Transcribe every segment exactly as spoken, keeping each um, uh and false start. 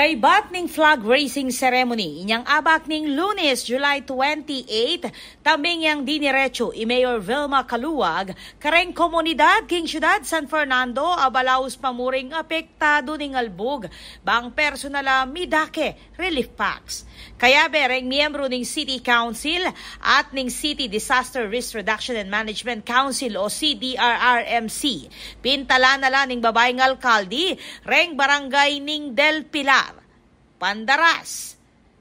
Ibat ning flag raising ceremony inyang abak ning Lunes, July twenty-eight, tambing yang diniretsu i Mayor Vilma Caluag kareng komunidad king syudad San Fernando a balaus pa mu ring apektadu ning albug, bang personal a midake relief packs. Kayabe reng miyembru ning City Council at ning City Disaster Risk Reduction and Management Council o C D R R M C. Pintalan na la ning babaing alkalde reng barangay ning Del Pilar, Pandaras,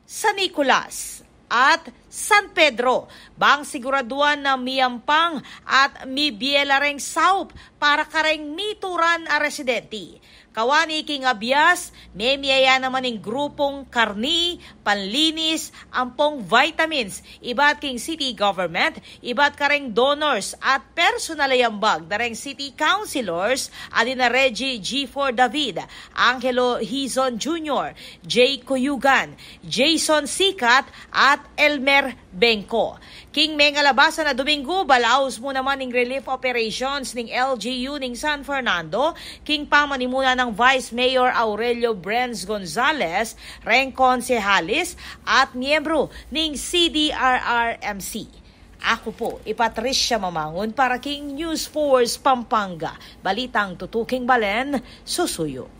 San Nicolas, at San Pedro, bang siguraduan na miyampang at mibie la reng saup para kareng mituran a residente. Kawani king abias, memie ya naman ing grupung karni, panlinis, ampong vitamins, ibat king city government, ibat kareng donors at personal a yambag dareng city councilors, adina Reggie G four David, Angelo Hizon Junior, Jay Cuyugan, Jason Sicat, at Elmer Bengco. King mengalabasan a Domingo, balaus mu naman ing relief operations ning L G U ning San Fernando, king pamanimuna nang Vice Mayor Aurelio Brenz Gonzalez, reng konsehalis at miyembru ning C D R R M C. Aku pu i Patricia Mamangun para king News Force Pampanga. Balitang tutuking balen, susuyu.